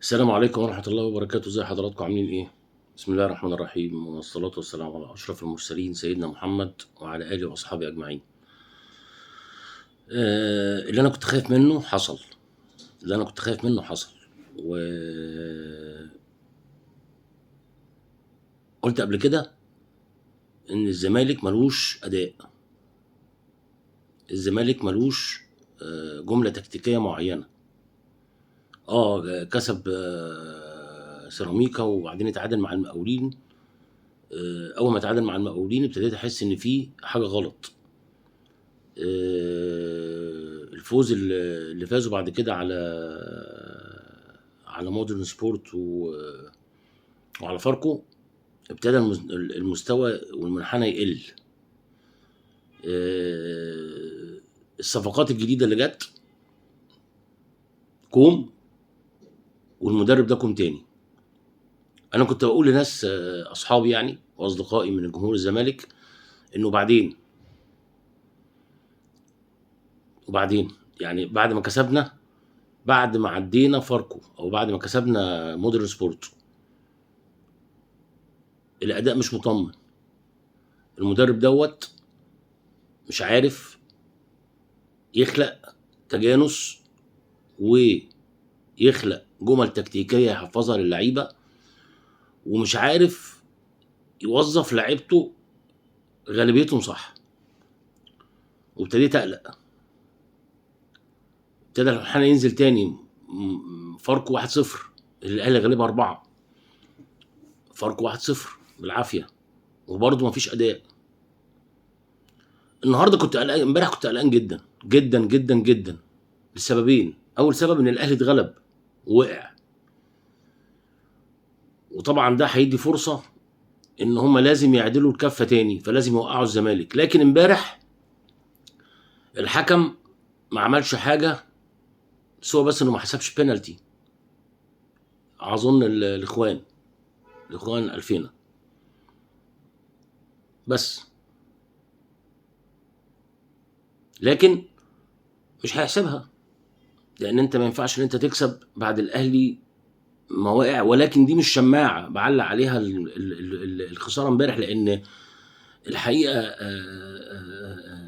السلام عليكم ورحمة الله وبركاته. ازي حضراتكم، عاملين ايه؟ بسم الله الرحمن الرحيم، والصلاة والسلام على أشرف المرسلين سيدنا محمد وعلى آله وأصحابه أجمعين. اللي أنا كنت خايف منه حصل، اللي أنا كنت خايف منه حصل. و قلت قبل كده إن الزمالك ملوش أداء، الزمالك ملوش جملة تكتيكية معينة. كسب سيراميكا وبعدين اتعادل مع المقاولين. اول ما اتعادل مع المقاولين ابتديت احس ان في حاجة غلط. الفوز اللي فازوا بعد كده على مودرن سبورت وعلى فاركو، ابتدى المستوى والمنحنى يقل. الصفقات الجديدة اللي جت كوم، والمدرب ده كوم تاني. انا كنت بقول لناس، اصحابي واصدقائي من جمهور الزمالك، انه وبعدين بعد ما كسبنا، بعد ما عدينا فاركو او بعد ما كسبنا مودرن سبورت، الاداء مش مطمن. المدرب دوت مش عارف يخلق تجانس ويخلق جمل تكتيكية يحفظها للعيبة، ومش عارف يوظف لعيبته غالبيتهم صح. وابتديت اقلق، ابتدى الحين ينزل تاني. فاركو 1-0، الاهلي غالبها 4، فاركو 1-0 بالعافية، وبرضه مفيش اداء. النهارده كنت قلقان، امبارح كنت قلقان جدا جدا جدا جدا لسببين. اول سبب ان الاهلي اتغلب ووقع، وطبعا ده هيدي فرصة ان هم لازم يعدلوا الكفة تاني، فلازم يوقعوا الزمالك. لكن امبارح الحكم ما عملش حاجة سوى بس انه ما حسبش بينالتي. اظن الاخوان 2000 بس، لكن مش هيحسبها، لان انت ما ينفعش ان انت تكسب بعد الاهلي ما وقع. ولكن دي مش شماعة بعلق عليها الخسارة امبارح، لان الحقيقة،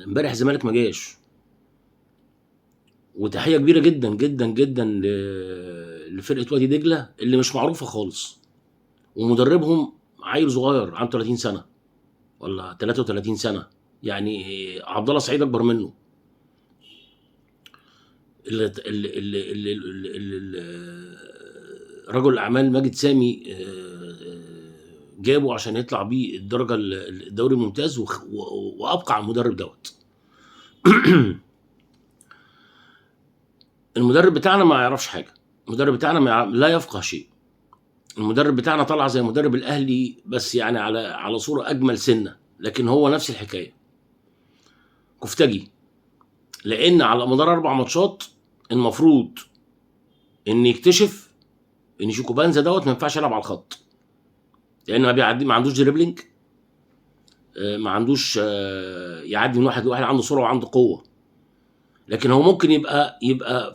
امبارح الزمالك ما جاش. وتحية كبيرة جدا جدا جدا لفرقة وادي دجله اللي مش معروفة خالص، ومدربهم عيل صغير عنده 30 سنة ولا 33 سنة، عبد الله سعيد اكبر منه. رجل الاعمال ماجد سامي، جابه عشان يطلع بيه الدرجة الدوري الممتاز، وابقى على المدرب دوت. المدرب بتاعنا ما يعرفش حاجة، المدرب بتاعنا لا يفقه شيء. المدرب بتاعنا طلع زي مدرب الاهلي، بس على صوره اجمل سنة، لكن هو نفس الحكاية، كفتاجي. لان على مدار 4 ماتشات المفروض ان يكتشف ان شيكوبانزا دوت ما ينفعش يلعب على الخط، لان ما عندوش dribbling، ما عندوش، يعدي من واحد لواحد، عنده سرعة وعنده قوة، لكن هو ممكن يبقى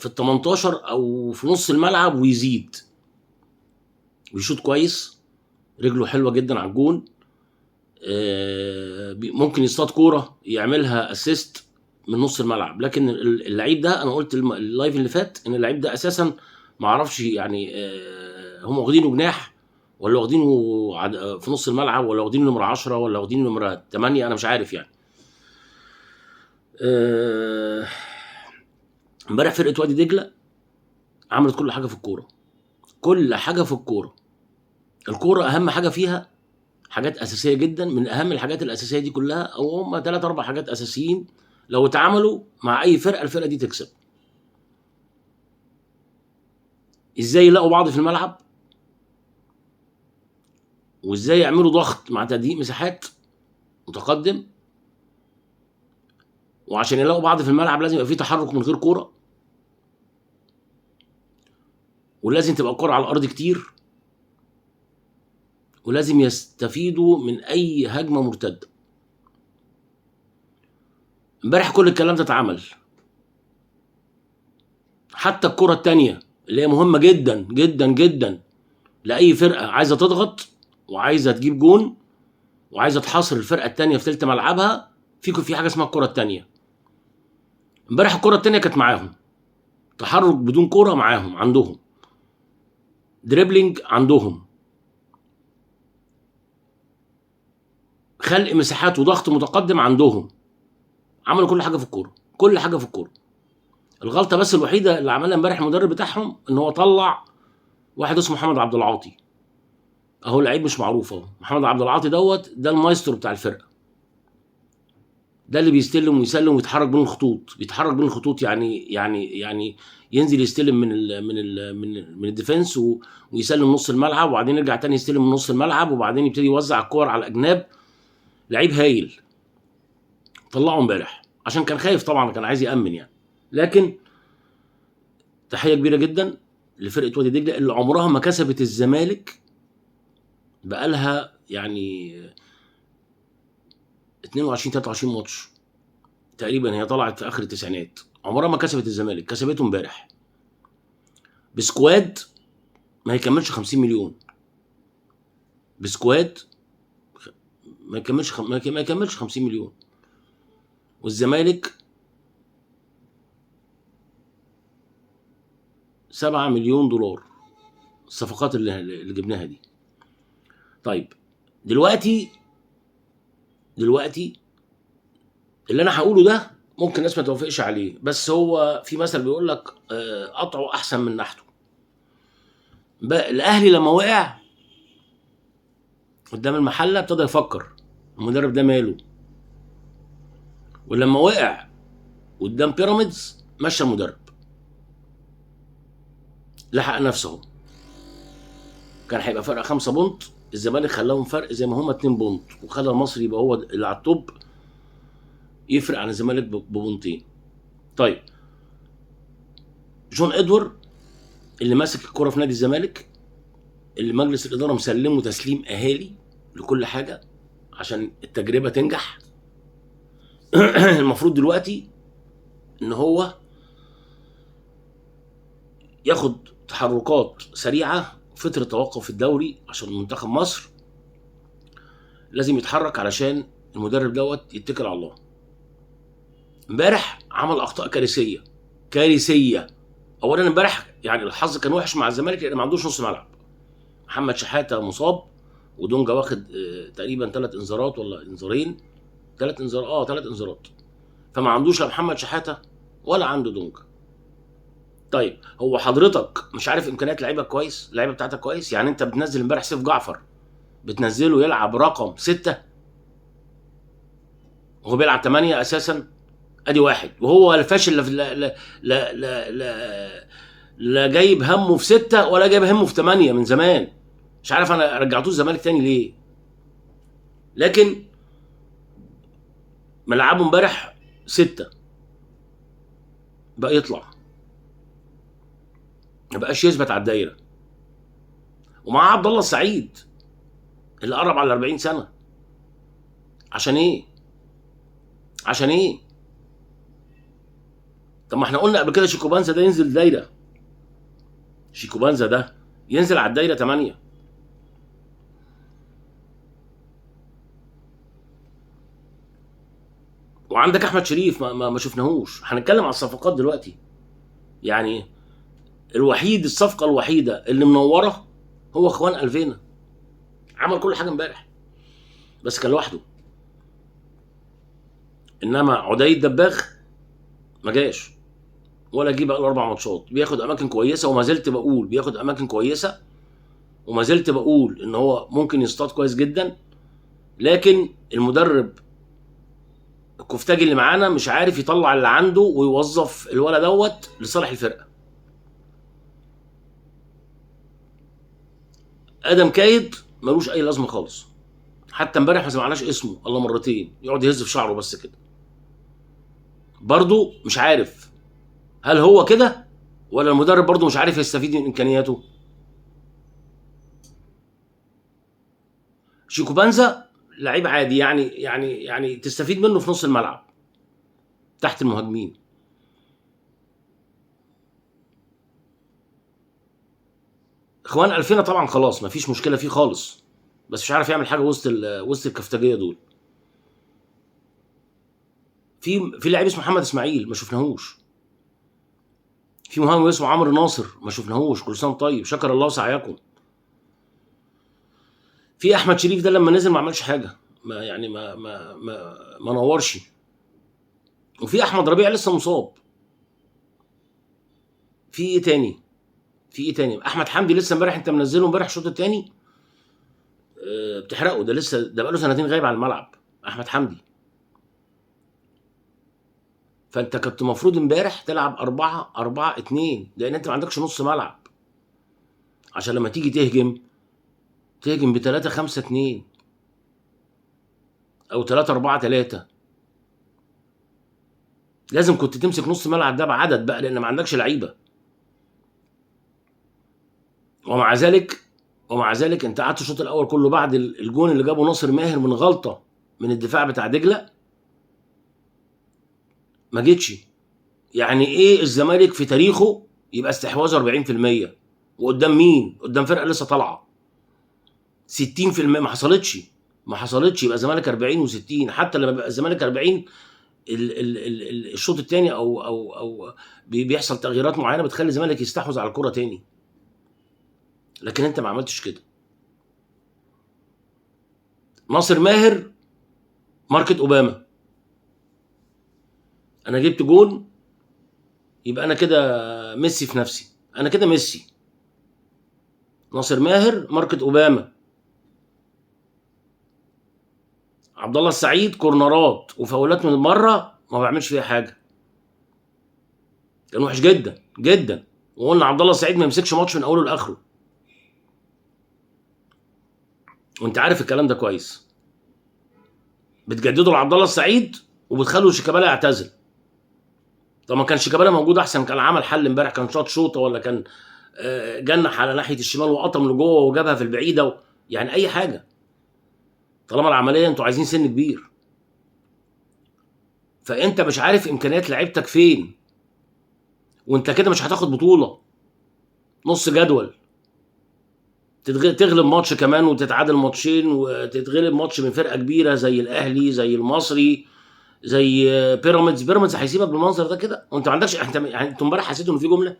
في ال 18 او في نص الملعب ويزيد ويشوط كويس، رجله حلوة جدا على الجون، ممكن يصطاد كورة يعملها assist من نص الملعب. لكن اللعيب ده، انا قلت ال live اللي فات ان اللعيب ده اساسا ما اعرفش، هم واخدينه جناح ولا واخدينه في نص الملعب، ولا واخدينه نمره 10 ولا واخدينه نمره 8، انا مش عارف. امبارح فرقه وادي دجله عملت كل حاجة في الكورة، كل حاجة في الكورة. الكورة اهم حاجة فيها حاجات اساسية جدا، من اهم الحاجات الاساسية دي كلها، او هم 3-4 حاجات اساسيين لو اتعاملوا مع اي فرقه الفرقة دي تكسب. ازاي يلاقوا بعض في الملعب، وازاي يعملوا ضغط مع تضييق مساحات متقدم، وعشان يلاقوا بعض في الملعب لازم يبقى في تحرك من غير كورة، ولازم تبقى الكورة على الارض كتير، ولازم يستفيدوا من اي هجمة مرتدة. امبارح كل الكلام ده اتعمل، حتى الكره التانية اللي هي مهمة جدا جدا جدا لاي فرقه عايزه تضغط وعايزه تجيب جون وعايزه تحاصر الفرقة الثانية في ثلث ملعبها. في حاجة اسمها الكره الثانية. امبارح الكره الثانية كانت معاهم، تحرك بدون كره معاهم، عندهم dribbling، عندهم خلق مساحات وضغط متقدم، عندهم عملوا كل حاجة في الكورة، كل حاجة في الكورة. الغلطة بس الوحيدة اللي عملها امبارح المدرب بتاعهم ان هو طلع واحد اسمه محمد عبد العاطي، اهو لعيب مش معروف اهو. محمد عبد العاطي دوت ده المايسترو بتاع الفرقة، ده اللي بيستلم ويسلم ويتحرك بين الخطوط، بيتحرك بين الخطوط يعني ينزل يستلم من ال من ال من من ال defense ويسلم نص الملعب، وبعدين يرجع تاني يستلم من نص الملعب، وبعدين يبتدي يوزع الكور على الاجناب. لعيب هايل، طلعه امبارح عشان كان خايف طبعا، كان عايز يأمن يعني. لكن تحية كبيرة جدا لفرقة وادي دجله اللي عمرها ما كسبت الزمالك، بقالها يعني 22 23 ماتش تقريبا، هي طلعت في اخر التسعينات، عمرها ما كسبت الزمالك، كسبته امبارح ب squad ما يكملش 50 مليون، ب squad ما يكملش ما يكملش 50 مليون. والزمالك 7 مليون دولار الصفقات اللي جبناها دي. طيب دلوقتي اللي انا هقوله ده ممكن الناس ما توافقش عليه، بس هو في مثل بيقول لك قطعه احسن من نحته. الاهلي لما وقع قدام المحلة ابتدى يفكر المدرب ده ماله، ولما وقع قدام بيراميدز مشى المدرب، لحق نفسه. كان هيبقى فرق 5 point، الزمالك خلاهم فرق زي ما هما 2 point، وخلى المصري يبقى هو اللي على ال top يفرق عن الزمالك ببونتين. طيب جون ادوار اللي ماسك الكرة في نادي الزمالك، اللي مجلس الإدارة مسلمة تسليم أهالي لكل حاجة عشان التجربة تنجح، المفروض دلوقتي إن هو ياخد تحركات سريعة. فترة توقف الدوري عشان منتخب مصر لازم يتحرك علشان المدرب دوت يتكل على الله. امبارح عمل اخطاء كارثية كارثية. اولا امبارح يعني الحظ كان وحش مع الزمالك لان ما عندوش نص ملعب. محمد شحاته مصاب، ودونجا واخد تقريبا 3 انذارات ولا انذارين، 3 انذارات، 3 انذارات، فما عندوش لا محمد شحاته ولا عنده دونجا. طيب هو حضرتك مش عارف امكانيات لعيبك كويس، اللعيبة بتاعتك كويس؟ يعني انت بتنزل امبارح سيف جعفر بتنزله يلعب رقم 6 وهو بيلعب 8 اساسا، ادي واحد، وهو الفاشل لا لا لا لا لا لا جايب همه في 6 ولا جايب همه في 8 من زمان. مش عارف انا رجعتوه الزمالك تاني ليه، لكن ملعبه امبارح 6 بقى يطلع، ما بقاش يثبت على الدايرة. ومع عبد الله السعيد اللي قرب على 40 سنة، عشان ايه؟ عشان ايه؟ طب ما احنا قلنا قبل كده شيكوبانزا ده ينزل دايرة، شيكوبانزا ده ينزل على الدايرة 8. وعندك احمد شريف ما شفناهوش. هنتكلم على الصفقات دلوقتي، يعني الوحيد، الصفقة الوحيدة اللي منورة هو خوان الفينا، عمل كل حاجة امبارح بس كان لوحده. انما عدي الدباغ ما جاش ولا جه بقى 4 ماتشات، بياخد اماكن كويسة، وما زلت بقول بياخد اماكن كويسة، وما زلت بقول ان هو ممكن يصطاد كويس جدا، لكن المدرب الكفتاجي اللي معانا مش عارف يطلع اللي عنده ويوظف الولد دوت لصالح الفرقة. ادم كايد ملوش اي لازمه خالص، حتى امبارح ما سمعناش اسمه الا مرتين، يقعد يهز في شعره بس كده. برضه مش عارف هل هو كده ولا المدرب برضه مش عارف يستفيد من امكانياته. شيكوبانزا لعيب عادي، يعني يعني يعني تستفيد منه في نص الملعب تحت المهاجمين. اخوان الفينا طبعا خلاص مفيش مشكلة فيه خالص، بس مش عارف يعمل حاجة وسط الكفتاجيه دول. في لاعب اسمه محمد اسماعيل ما شفناهوش، في مهاجم اسمه عمرو ناصر ما شفناهوش، كل سنة طيب، شكر الله سعيكم. في احمد شريف ده لما نزل ما عملش حاجة، ما يعني ما ما ما, ما نورش. وفي احمد ربيع لسه مصاب. في ايه تاني؟ في ايه تاني؟ احمد حمدي لسه امبارح انت منزله امبارح الشوط الثاني بتحرقه، ده لسه ده بقاله سنتين غايب عن الملعب احمد حمدي. فانت كنت المفروض امبارح تلعب 4-4-2، لان انت ما عندكش نص ملعب، عشان لما تيجي تهجم ب 3-5-2 او 3-4-3. لازم كنت تمسك نص ملعب ده بعدد بقى، لان ما عندكش لعيبة. ومع ذلك انت قعدت الشوط الاول كله بعد الجون اللي جابه ناصر ماهر من غلطه من الدفاع بتاع دجله ما جيتش. يعني ايه الزمالك في تاريخه يبقى استحواذه 40%؟ وقدام مين؟ قدام فرقه لسه طالعه 60%. ما حصلتش يبقى الزمالك 40 و60. حتى لما بيبقى الزمالك 40 الشوط الثاني او او او بيحصل تغييرات معينة بتخلي الزمالك يستحوذ على الكره تاني، لكن انت ما عملتش كده. ناصر ماهر ماركت اوباما، انا جبت جون يبقى انا كده ميسي في نفسي، انا كده ميسي. ناصر ماهر ماركت اوباما. عبد الله السعيد كورنرات وفاولات من بره ما بيعملش فيها حاجة، كان وحش جدا جدا. وقلنا عبد الله السعيد ما يمسكش ماتش من اوله لاخره، وانت عارف الكلام ده كويس. بتجددوا لعبد الله السعيد وبتخلوا شيكابالا يعتزل. طب ما كان شيكابالا موجود احسن، كان عمل حل امبارح، كان شاط شوطه ولا كان جنح على ناحية الشمال وقطم لجوه وجابها في البعيدة يعني اي حاجة. طالما العملية انتوا عايزين سن كبير، فانت مش عارف امكانيات لعيبتك فين، وانت كده مش هتاخد بطوله. نص جدول، تغلب ماتش كمان وتتعادل ماتشين، وتتغلب ماتش من فرقه كبيرة زي الاهلي زي المصري زي بيراميدز. بيراميدز هيسيبك بالمنظر ده كده وانت ما عندكش. انت يعني انتوا امبارح حسيتوا ان في جملة؟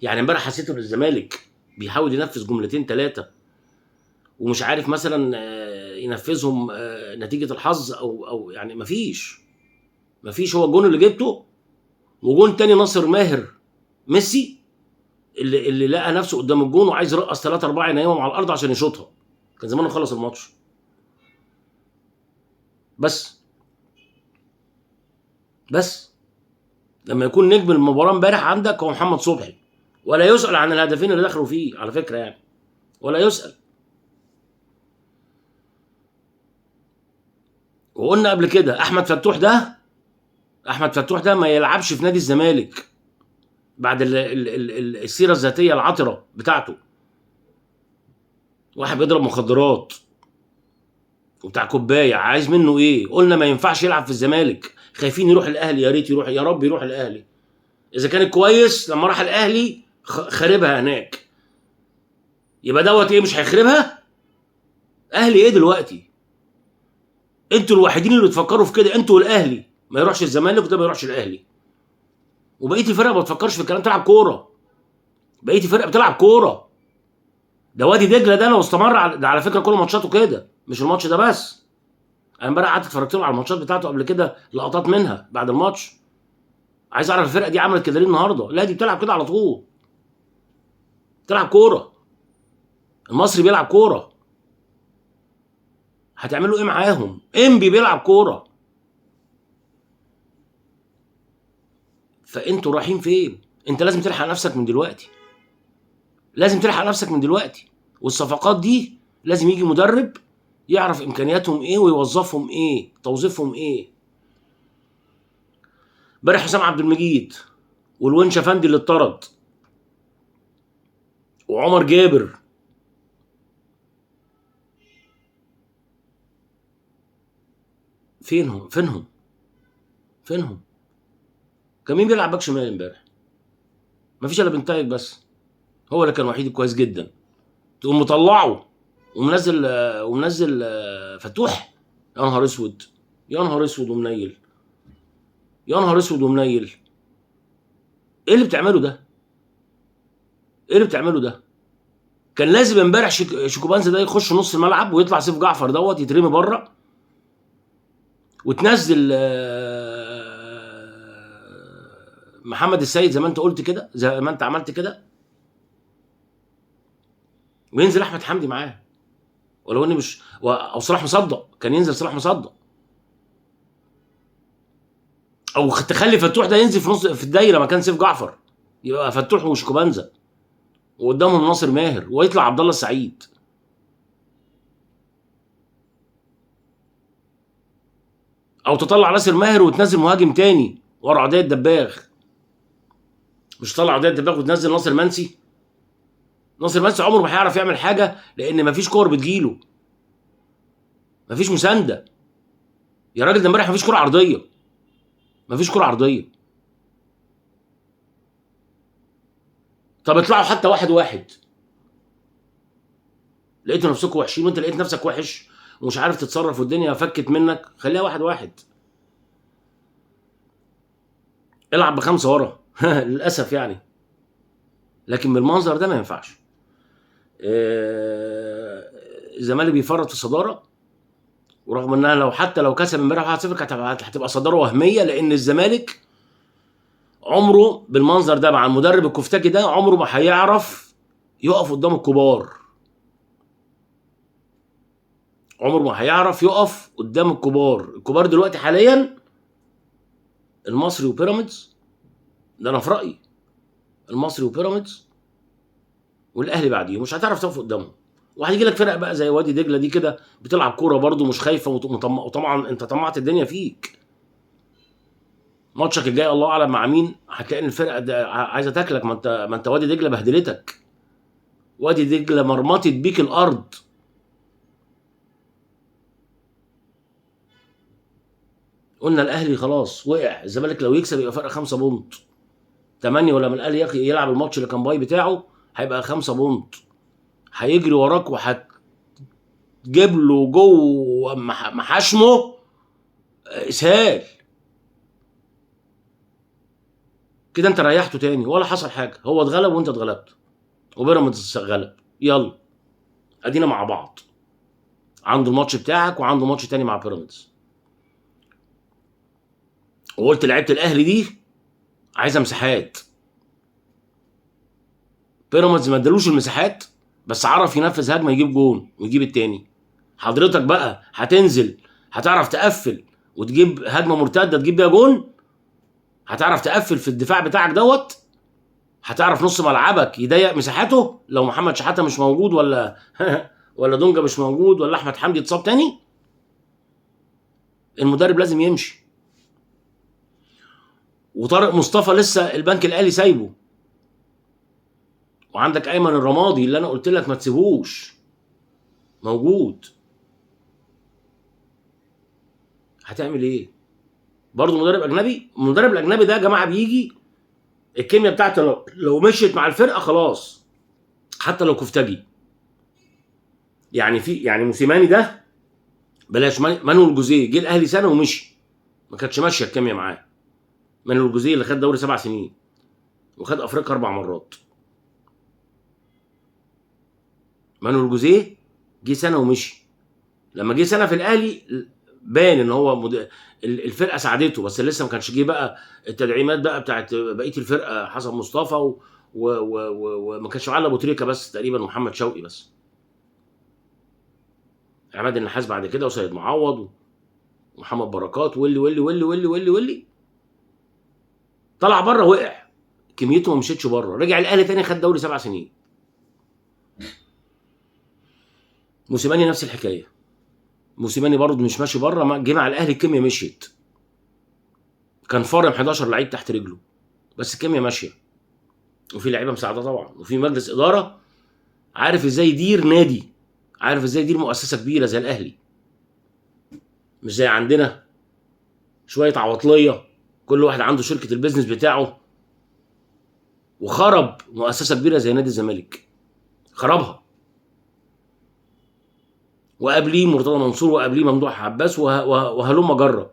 يعني امبارح حسيتوا ان الزمالك بيحاول ينفذ جملتين ثلاثة ومش عارف مثلا ينفذهم نتيجة الحظ او يعني مفيش. هو الجون اللي جبته وجون تاني ناصر ماهر ميسي اللي لقى نفسه قدام الجون وعايز يرقص 3-4 ينيمهم على الارض عشان يشوطها، كان زمانه خلص الماتش. بس لما يكون نجم المباراة امبارح عندك هو محمد صبحي، ولا يسأل عن الهدفين اللي دخلوا فيه على فكرة، يعني ولا يسأل. وقلنا قبل كده احمد فتوح ده ما يلعبش في نادي الزمالك بعد السيرة الذاتية العطرة بتاعته. واحد بيضرب مخدرات وبتاع كوباية، عايز منه ايه؟ قلنا ما ينفعش يلعب في الزمالك، خايفين يروح الاهلي. يا ريت يروح، يا رب يروح الاهلي. اذا كان كويس لما راح الاهلي خربها هناك، يبقى دوت ايه مش هيخربها؟ اهلي ايه دلوقتي؟ انتوا الوحيدين اللي بتفكروا في كده، انتوا والاهلي. ما يروحش الزمالك وده ما يروحش الاهلي، وبقية الفرق ما بتفكرش في الكلام، تلعب كورة. بقية الفرق بتلعب كورة. ده وادي دجله ده لو استمر ده على فكرة كل ماتشاته كده، مش الماتش ده بس. انا امبارح قعدت اتفرجت له على الماتشات بتاعته قبل كده، لقطات منها بعد الماتش. عايز اعرف الفرقة دي عملت كده ليه النهارده؟ لا دي بتلعب كده على طول، بتلعب كورة. المصري بيلعب كورة، هتعملوا ايه معاهم؟ انبي بيلعب كورة. فانتوا رايحين فين؟ انت لازم تلحق نفسك من دلوقتي، لازم تلحق نفسك من دلوقتي. والصفقات دي لازم يجي مدرب يعرف امكانياتهم ايه ويوظفهم ايه، توظيفهم ايه. امبارح حسام عبد المجيد والونش افندي اللي اتطرد وعمر جابر، فينهم فينهم فينهم؟ كان مين بيلعب باك شمال امبارح؟ مفيش الا بنتايج بس، هو اللي كان وحيد كويس جدا. تقوم مطلعه ومنزل فتوح. يا نهار اسود، يا نهار اسود ومنيل، يا نهار اسود ومنيل. ايه اللي بتعمله ده؟ ايه اللي بتعمله ده؟ كان لازم امبارح شيكوبانزا ده يخش نص الملعب ويطلع سيف جعفر دوت يترمي بره، وتنزل محمد السيد زي ما انت قلت كده، زي ما انت عملت كده، وينزل احمد حمدي معاه، ولو اني مش او صلاح مصدق، كان ينزل صلاح مصدق، او تخلي فتوح ده ينزل في نص في الدايرة مكان سيف جعفر، يبقى فتوح وشيكوبانزا وقدامهم ناصر ماهر، ويطلع عبد الله السعيد. او تطلع ناصر ماهر وتنزل مهاجم تاني ورا عدي الدباغ، مش تطلع عدي الدباغ وتنزل ناصر منسي. ناصر منسي عمره ما هيعرف يعمل حاجة، لان مفيش كور بتجيله، مفيش مساندة يا راجل. ده امبارح مفيش كورة عرضية، مفيش كورة عرضية. طب اطلعوا حتى 1-1. لقيتوا نفسكم وحشين، وانت لقيت نفسك وحش ومش عارف تتصرف والدنيا فكت منك، خليها 1-1. العب ب5 ورا للاسف يعني، لكن بالمنظر ده ما ينفعش. الزمالك بيفرط في الصدارة، ورغم انها لو حتى لو كسب امبارح 1-0 كانت هتبقى صدارة وهمية، لان الزمالك عمره بالمنظر ده مع المدرب الكفتاجي ده عمره ما هيعرف يقف قدام الكبار، عمره ما هيعرف يقف قدام الكبار. الكبار دلوقتي حاليا المصري وبيراميدز، ده انا في رايي المصري وبيراميدز والاهلي بعديهم، مش هتعرف تقف قدامهم. وهيجي لك فرق بقى زي وادي دجله دي كده بتلعب كورة برده مش خايفة، وطبعا انت طمعت الدنيا فيك. ماتشك الجاي الله اعلم مع مين، هتلاقي ان الفرقة ده عايزه تاكلك. ما انت وادي دجله بهدلتك، وادي دجله مرمطت بيك الارض. قلنا الاهلي خلاص وقع، الزمالك لو يكسب يبقى فرق 5 point 8، ولا من الاهلي يلعب الماتش اللي كان باي بتاعه هيبقى 5 point، هيجري وراك وهتجيب له جوه محاشمه اسهال كده. انت ريحته تاني ولا حصل حاجة، هو اتغلب وانت اتغلبت وبيراميدز اتغلب. يلا ادينا مع بعض، عنده الماتش بتاعك وعنده ماتش تاني مع بيراميدز. وقلت لعيبة الاهلي دي عايزه مساحات، بيراميدز ما ادالوش المساحات، بس عرف ينفذ هجمة يجيب جون ويجيب التاني. حضرتك بقى هتنزل هتعرف تقفل وتجيب هجمة مرتدة تجيب بيها جون، هتعرف تقفل في الدفاع بتاعك دوت، هتعرف نص ملعبك يضيق مساحاته لو محمد شحاته مش موجود ولا ولا دونجا مش موجود ولا احمد حمدي اتصاب تاني. المدرب لازم يمشي. وطارق مصطفى لسه البنك الاهلي سايبه، وعندك ايمن الرمادي اللي انا قلت لك ما تسيبوش موجود. هتعمل ايه؟ برضه مدرب اجنبي. المدرب الاجنبي ده يا جماعة بيجي الكيمياء بتاعته لو مشيت مع الفرقة خلاص، حتى لو كفتاجي. يعني في يعني موسيماني ده بلاش، مانويل جوزيه جه الاهلي سنة ومشي، ما كانتش ماشية الكيمياء معاه. مانويل جوزيه اللي خد دوري 7 سنين وخد افريقيا 4 مرات. مانويل جوزيه جه سنة ومشي. لما جه سنة في الاهلي بان ان هو الفرقة ساعدته، بس لسه ما كانش جه بقى التدعيمات بقى بتاعت بقية الفرقة، حسن مصطفى وما كانش معاه الا ابو تريكه بس تقريبا ومحمد شوقي بس، عماد النحاس بعد كده وسيد معوض ومحمد بركات واللي واللي واللي واللي واللي واللي طلع بره وقع، كميته ما مشيتش بره، رجع الاهلي تاني خد دوري 7 سنين. موسيماني نفس الحكاية، موسيماني برضه مش ماشي بره، ما جه مع الاهلي الكيمياء مشيت، كان فارم 11 لعيب تحت رجله بس الكيمياء ماشية، وفي لعيبة مساعدة طبعا، وفي مجلس ادارة عارف ازاي يدير نادي، عارف ازاي يدير مؤسسة كبيرة زي الاهلي، مش زي عندنا شوية عواطليه كل واحد عنده شركة ال business بتاعه، وخرب مؤسسة كبيرة زي نادي الزمالك، خربها. وقبليه مرتضى منصور، وقبليه ممدوح عباس، وهلم جره.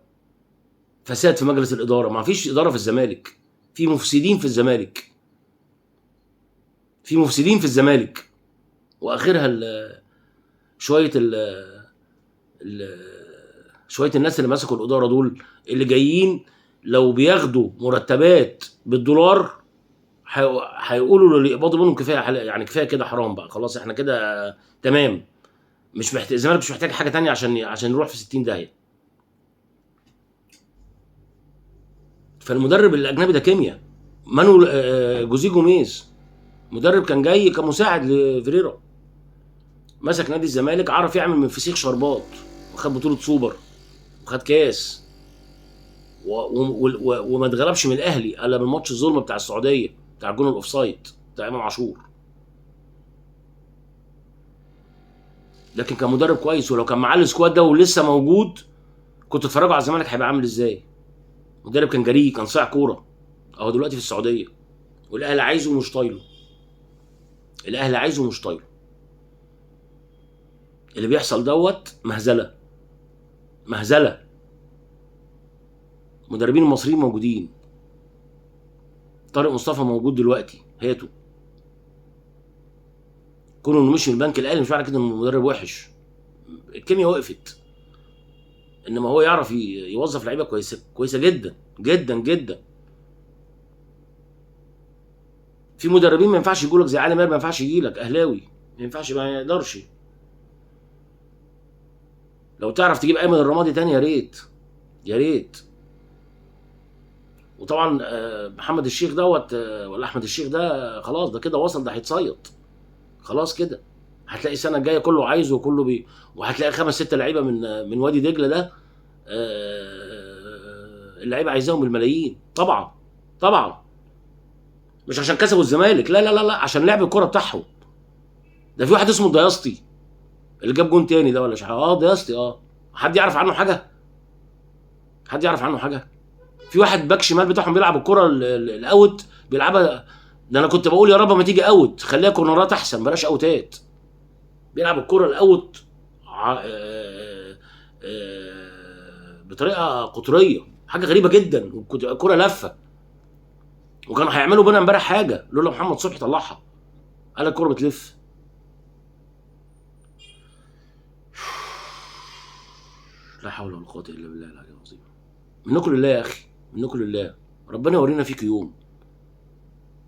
فساد في مجلس الادارة، ما فيش ادارة في الزمالك، في مفسدين في الزمالك، في مفسدين في الزمالك، واخرها شوية شوية الناس اللي مسكوا الادارة دول، اللي جايين لو بياخدوا مرتبات بالدولار هيقولوا اللي يقبضوا منهم كفاية، يعني كفاية كده، حرام بقى، خلاص احنا كده تمام، مش محتاج الزمالك، مش محتاج حاجة تانية عشان نروح في 60 داهية. فالمدرب الاجنبي ده كيمياء. مانويل جوزيه جوميز مدرب كان جاي كمساعد لفيريرا، مسك نادي الزمالك، عرف يعمل من فسيخ شربات، وخد بطوله سوبر وخد كاس، وما اتغلبش من الاهلي الا من ماتش الظلم بتاع السعودية، بتاع جون ال offside بتاع امام عاشور. لكن كان مدرب كويس، ولو كان معاه ال squad ده ولسه موجود كنت اتفرجوا على الزمالك هيبقى عامل ازاي. مدرب كان جريء، كان صايع كورة، اهو دلوقتي في السعودية، والاهلي عايزه ومش طايله. الاهلي عايزه ومش طايله. اللي بيحصل دوت مهزله، مهزله. المدربين المصريين موجودين، طارق مصطفى موجود دلوقتي، هاته. كونه انه مشي من البنك الاهلي مش معنى كده انه مدرب وحش، الكيمياء وقفت، انما هو يعرف يوظف لعيبة كويسة، كويسة جدا جدا جدا. في مدربين ما ينفعش يجولك زي علي ماهر، ما ينفعش يجيلك اهلاوي، ما ينفعش، ما يقدرش. لو تعرف تجيب ايمن الرمادي تاني يا ريت، يا ريت. وطبعا محمد الشيخ دوت ولا احمد الشيخ ده خلاص، ده كده وصل، ده هيتصيد خلاص كده. هتلاقي السنة الجاية كله عايزه وكله وهتلاقي 5 6 لعيبة من وادي دجله ده، اللعيبة عايزاهم بالملايين. طبعا طبعا، مش عشان كسبوا الزمالك، لا لا لا لا، عشان لعب الكورة بتاعهم. ده في واحد اسمه دياسطي اللي جاب جون تاني ده، ولا مش عارف، دياسطي. حد يعرف عنه حاجة؟ حد يعرف عنه حاجة؟ في واحد باك شمال بتاعهم بيلعب الكره ال out بيلعبها، ده انا كنت بقول يا رب ما تيجي out، خليها كورنرات احسن، بلاش اوتات. بيلعب الكره ال out بطريقة قطرية، حاجة غريبة جدا، الكره لفه. وكانوا هيعملوا بينا امبارح حاجة لولا محمد صبحي طلعها، قال الكره بتلف. لا حول ولا قوة الا بالله العلي العظيم. منكم لله يا اخي، منكم لله. ربنا يورينا فيك يوم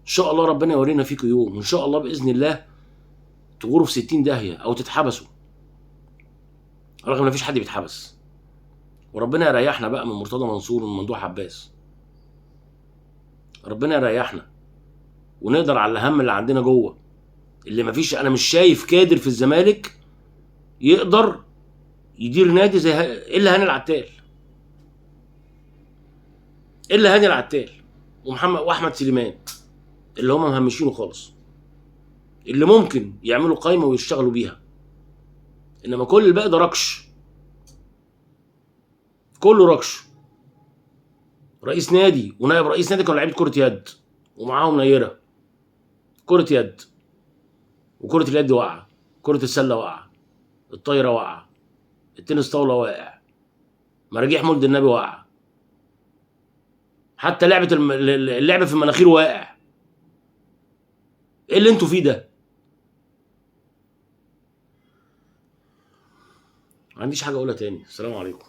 ان شاء الله، ربنا يورينا فيك يوم، وان شاء الله باذن الله تغوروا في 60 داهية او تتحبسوا، رغم ان مفيش حد بيتحبس. وربنا يريحنا بقى من مرتضى منصور ومن ممدوح عباس، ربنا يريحنا ونقدر على الهم اللي عندنا جوه، اللي مفيش. انا مش شايف كادر في الزمالك يقدر يدير نادي زي الا هاني العتال، الا هاني العتال ومحمد واحمد سليمان اللي هم مهمشينه خالص، اللي ممكن يعملوا قايمة ويشتغلوا بيها، انما كل الباقي ده ركش، كله ركش. رئيس نادي ونائب رئيس نادي كانوا لعيبة كره يد، ومعاهم نيره كره يد، وكره اليد واقعه، كره السلة واقعه، الطايره واقعه، التنس طاولة واقع، مراجيح مولد النبي واقعه، حتى لعبه اللعبة في المناخير واقع. ايه اللي انتوا فيه ده؟ ما عنديش حاجة اقولها تاني. السلام عليكم.